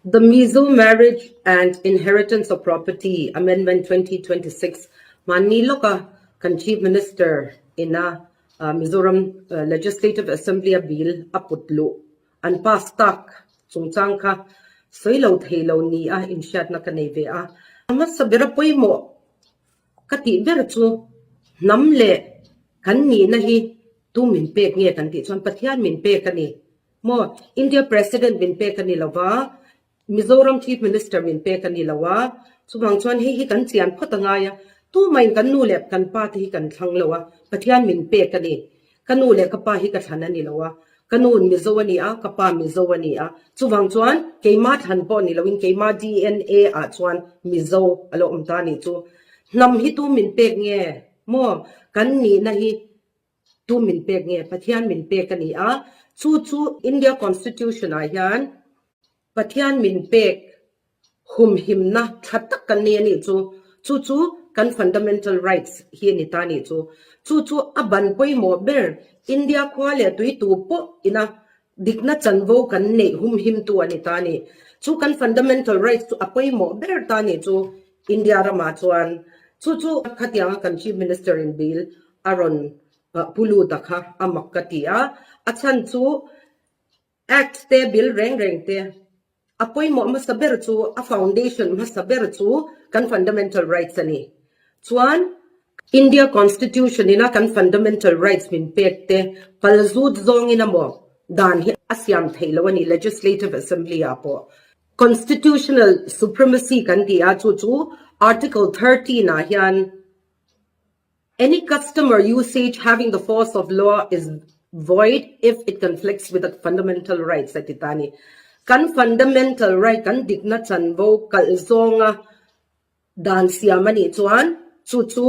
The Mizo Marriage and Inheritance of Property Amendment 2026 hmanni lawka kan Chief Minister ina Mizoram Legislative Assembly a bill a put luh an pass tak chungchang kha sawi lo thei lo ni a inhriatna ka nei ve a. A hmasa bera pawimawh ka tih ber chu hnam leh kan nihna hi tu min pek nge kan tih chuan Pathian min pek a ni. Maw? India President min pek a ni lo va, Mizoram Chief Minister min pek a ni lo a, chuvang chuan hei hi kan chian phawt a ngai a, tumahin kan nu leh kan pa te hi kan thlang lo a, Pathian min pek a ni. Ka nu leh ka pa hi ka thlan a ni lo a, ka nu'n Mizo a ni a, ka pa Mizo a ni a, chuvang chuan keima thlan pawh ni loin keima DNA ah chuan Mizo a lo awm ta a nih chu. Hnam hi tu min pek nge? Maw? Kan nihna hi Tu min pek nge? Pathian min pek a ni a, chu chu India Constitution ah hian Pathian min pek humhimna tha tak kan nei a nih chu. Chu chu kan fundamental rights hi a ni ta a nih chu. Chu chu a ban pawimawh ber India khua leh tui tu pawh ina dikna chanvo kan neih humhimtu a ni ta a ni. Chu kan fundamental rights chu a pawimawh ber ta a nih chu India ramah chuan. Chu chu khatianga kan Chief Minister in bill a rawn pu lut a kha a mak ka ti a. A chhan chu Act te bill reng reng te a pawimawh hmasa ber chu a foundation hmasa ber chu kan fundamental rights a ni. Chuan India Constitution ina kan fundamental rights min pek te pal zut zawngin emaw dan hi a siam theih loh a ni Legislative Assembly ah pawh. Constitutional supremacy kan ti a chu chu Article 13 ah hian Any custom or usage having the force of law is void if it conflicts with the fundamental rights a ti ta a ni. Kan fundamental right, kan dikna chanvo kalh zawnga dan siam a nih chuan chu chu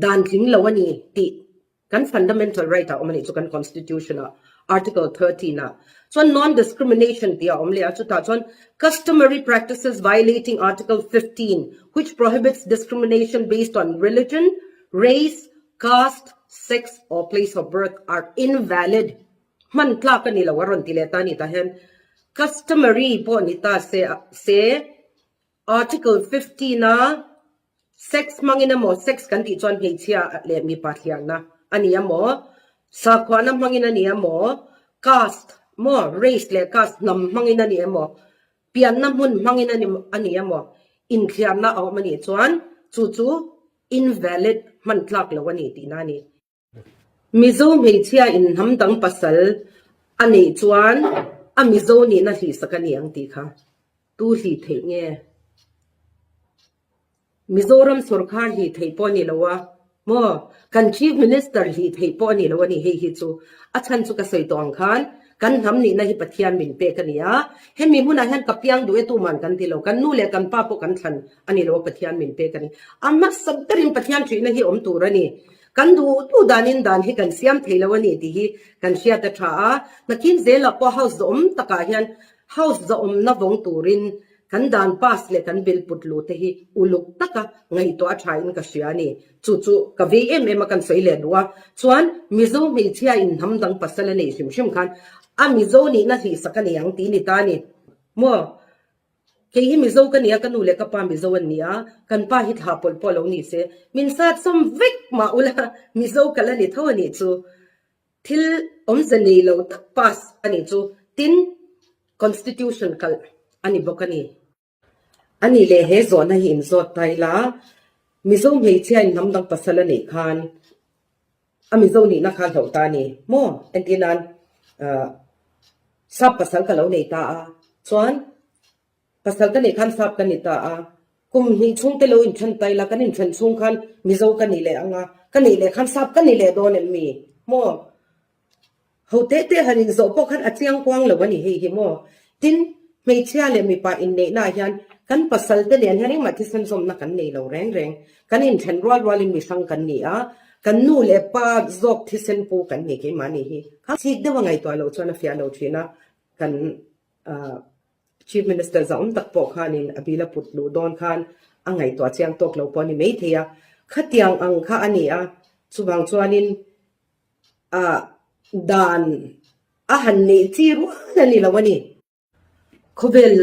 Dan tling lo a ni tih kan fundamental right ah awm a nih chu kan constitution ah article 13 ah chuan non-discrimination tih a awm leh a chutah chuan customary practices violating article 15 which prohibits discrimination based on religion, race, caste, sex or place of birth are invalid hman tlak a ni lo a rawn ti leh ta a ni tah hian customary pawh ni ta se se Article 15 a Sex hmangin emaw, sex kan tih chuan hmeichhia leh mipa thliarna a ni emaw, sakhuana hmangin a ni emaw, caste maw, race leh caste hnam hmangin a ni emaw, pianna hmun hmangin a ni emaw, inthliarna a awm a nih chuan chu chu invalid hman tlak lo a ni tihna a ni. Mizo hmeichhia in hnam dang pasal a neih chuan a Mizo nihna hlihsak a ni ang tih kha tu hlih theih nge? Mizoram sawrkar hlih theih pawh a ni lo a maw? Kan Chief Minister hlih theih pawh a ni lo a ni hei hi chu. A chhan chu ka sawi tawh ang khan kan hnam nihna hi Pathian min pek a ni a, hemi hmunah hian ka piang duh e tuman kan ti lo, kan nu leh kan pa pawh kan thlan a ni lo a Pathian min pek a ni. A hmasa berin Pathian ṭihna hi awm tur a ni. Kan duh duh danin dan hi kan siam thei lo a ni tih hi kan hriat a tha a, nakin zelah pawh house zawhawm takah hian house zawhawmna vawng turin kan dan pass leh kan bill put luh te hi uluk taka ngaihtuah a tha in ka hria a ni. Chu chu ka vei em em a kan sawi leh duh a, chuan Mizo hmeichhia in hnam dang pasal a neih hrim hrim khan a Mizo nihna hlihsak a nei ang tih ni ta a ni maw? Kei hi Mizo ka ni a, ka nu leh ka pa Mizo an ni a, kan pa hi thla pawlh pawh lo ni se, min sat sawm vek mah ula Mizo ka la ni tho a nih chu. Thil awmze nei lo tak pass a nih chu, tin Constitution kalh a ni bawk a ni. A nih leh he zawhna hi inzawt ta ila, Mizo hmeichhia in hnam dang pasal a neih khan A Mizo nihna kha hlauh ta a ni maw? Entir nan sap pasal ka lo nei ta a, chuan pasal ka neih khan sap ka ni ta a, kum hnih chhung te lo inthen ta ila, kan inthen chhung khan Mizo ka ni leh ang a, ka nih leh khan sap ka ni leh dawn em mi maw? Ho teh teh han inzawh pawh khan a chiang kuang lo a ni hei hi maw? Tin, hmeichhia leh mipa inneihna ah hian kan pasal te nen hian engmah thisen zawmna kan nei lo reng reng. Kan inthen rual rualin mi hrang kan ni a, kan nu leh pa zawk thisen pu kan ni keimahni hi. Kha chik deuh a ngaihtuah loh chuan a fiah lo thin a, kan Chief Minister zahawm tak pawh khanin a bil a put luh dawn khan a ngaihtuah chiang tawk lo pawh a ni maithei a, khatiang ang kha a ni a, chuvang chuanin Ah dan a han neih chi rual a ni lo a ni. Khawvel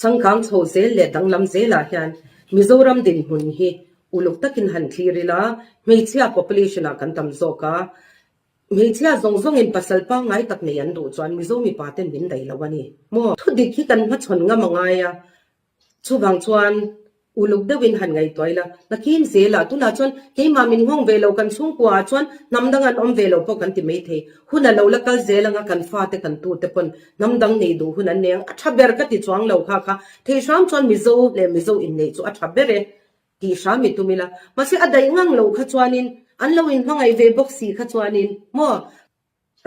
changkang chho zel leh danglam zelah hian Mizoram dinhmun hi uluk takin han thlir ila, hmeichhia population ah kan tam zawk a, hmeichhia zawng zawngin pasal pangngai tak nei an duh chuan Mizo mipa ten min daih lo a ni maw? Thudik hi kan hmachhawn ngam a ngai a, Chuvang chuan uluk deuhin han ngaihtuah ila, nakin zelah tunah chuan keimah min nghawng ve lo kan chhungkua ah chuan hnam dang an awm ve lo pawh kan ti mai thei. Hun a lo la kal zel anga kan fate kan tute pawn hnam dang nei duh hun an nei ang. A tha ber ka ti chuang lo kha kha thei hram chuan Mizo leh Mizo inneih chu a tha ber e tih hram i tum ila. Mahse a daih ngang lo kha chuanin an lo inhmangaih ve bawk si kha chuanin maw?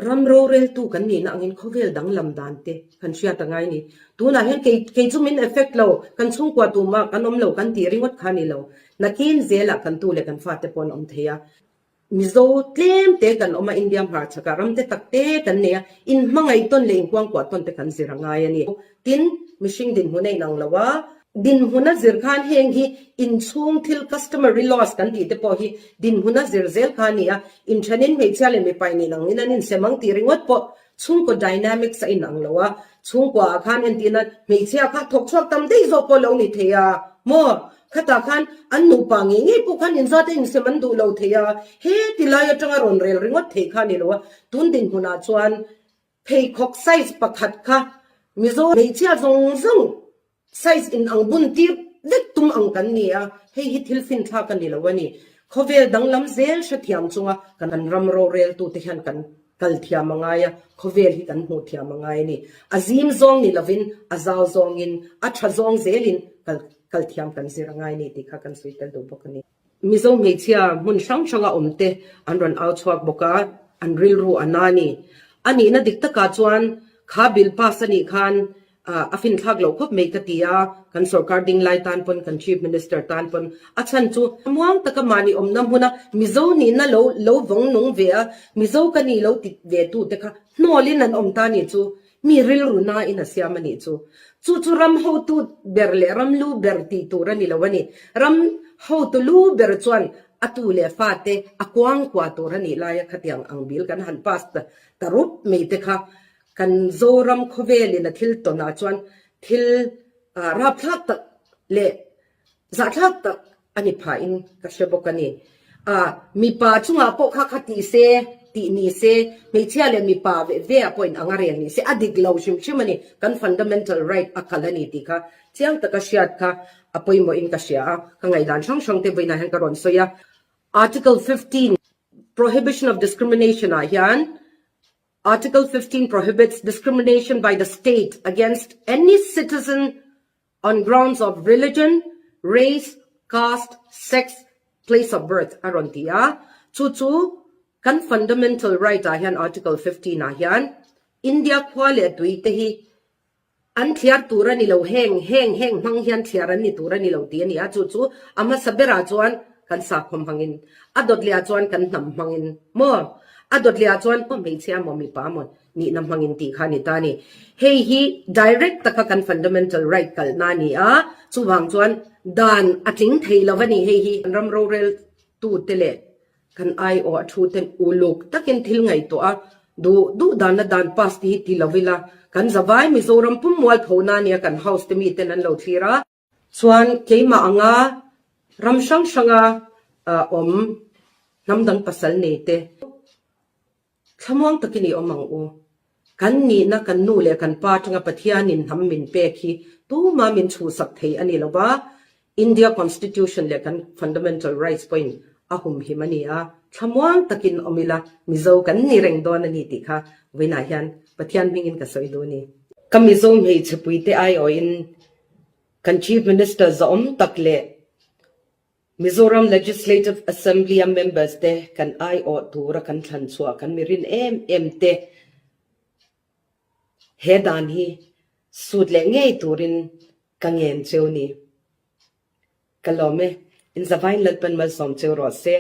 Ram roreltu kan nihna angin khawvel danglam dan te kan hriat a ngai ni. Tunah hian kei kei chu min effect lo, kan chhungkua tumah kan awm lo kan tih ringawt kha a ni lo. Nakin zelah kan tu leh kan fate pawh an awm thei a. Mizo tlem te kan awm a, India hmarchhakah ram te tak te kan nei a, inhmangaih tawn leh inkuangkuah tawn te kan zir a ngai a ni. Tin, mihring dinhmun a inang lo a, dinhmuna zir khan heng hi inchhung thil customary laws kan tih te pawh hi dinhmuna zir zel kha a ni a, inthenin hmeichhia leh mipa in inang in an insem ang tih ringawt pawh chhungkaw dynamics a inang lo a, chhungkua ah khan entirna hmeichhia kha thawk chhuak tam daih zawk pawh lo ni thei a maw? Khatah khan an nupa ngei ngei pawh khan inzat a insem an duh lo thei a, he ti lai atanga rawn rel ringawt theih kha a ni lo a, tun dinhmunah chuan Pheikhawk size pakhat kha Mizo hmeichhia zawng zawng size in ang bun tir vek tum ang kan ni a, hei hi thil finthlak a ni lo a ni. Khawvel danglam zel hrethiam chunga kan ram roreltute hian kan kal thiam a ngai a, khawvel hi kan hmuh thiam a ngai a ni. A zim zawng ni lovin a zau zawngin, a tha zawng zelin kal kal thiam kan zir a ngai a ni tih kha kan sawi tel duh bawk a ni. Mizo hmeichhia hmun hrang hranga awm te an rawn au chhuak bawk a, an rilru a na a ni. A nihna dik takah chuan kha bill pass a nih khan a finthlak loh khawp mai ka ti a, kan sorkar ding lai tan pawn kan Chief Minister tan pawn a chhan chu muang taka mahni awmna hmuna Mizo nihna lo lo vawng nung ve a, Mizo ka nih lo ti ve tu te kha hnawlin an awm ta nih chu Mi rilru nain a siam a nih chu. Chu chu ram hotu ber leh ram lu ber tih tur a ni lo a ni. Ram hotu lu ber chuan a tu leh fate a kuang kua tur a nih laia khatiang ang bil kan han pass ta ta rup mai te kha kan Zoram khawvelin a thil tawnah chuan thil rapthlak tak leh Zahthlak tak a ni phahin ka hre bawk a ni. A, mipa chungah pawh kha kha ti se, tih ni se, hmeichhia leh mipa ve ve ah pawhin anga rel ni se, a dik lo hrim hrim a ni. Kan fundamental right a kal a ni tih kha chiang taka hriat kha a pawimawhin ka hria a, ka ngaihdan hrang hrang te vawiinah hian ka rawn sawi a. Article 15, Prohibition of Discrimination ah hian Article 15 prohibits discrimination by the state against any citizen On grounds of religion, race, caste, sex, place of birth a rawn ti a, chu chu kan fundamental right ah hian Article 15 ah hian India khua leh tui te hi an thliar tur a ni lo, heng heng heng hmang hian thliar an ni tur a ni lo tih a ni a, chu chu a hmasa berah chuan kan sakhua hmangin, a dawt leh ah chuan kan hnam hmangin maw, a dawt leh ah chuan hmeichhia maw mipa maw nihna hmangin tih kha a ni ta a ni. Hei hi direct taka kan fundamental right kalhna a ni a, chuvang chuan dan a tling thei lo a ni. Hei hi kan ram roreltute leh kan aiawh a thu ten uluk takin thil ngaihtuah a, duh duh danna dan pass te hi ti lo ila, kan zavai Mizoram pum mualphona a nia kan house te miten an lo thlir a. Chuan keimah anga ram hrang hranga awm hnam dang pasal nei te Thlamuang takin i awm ang u. Kan nihna kan nu leh kan pa atanga Pathianin hnam min pek hi tuma min chhuhsak thei a ni lo va, India Constitution leh kan Fundamental Rights pawhin a humhim a ni a, thlamuang takin awm ila Mizo kan ni reng dawn a ni tih kha vawiinah hian Pathian hmingin ka sawi duh a ni. Ka Mizo hmeichhe puite aiawhin kan Chief Minister zahawm tak leh Mizoram Legislative Assembly-a members te kan aiawh tura kan thlan chhuah kan mi rin em em te he dan hi sut leh ngei turin ka ngen cheu ni. Ka lawm e, in zavain Lalpan malsawm cheu rawh se.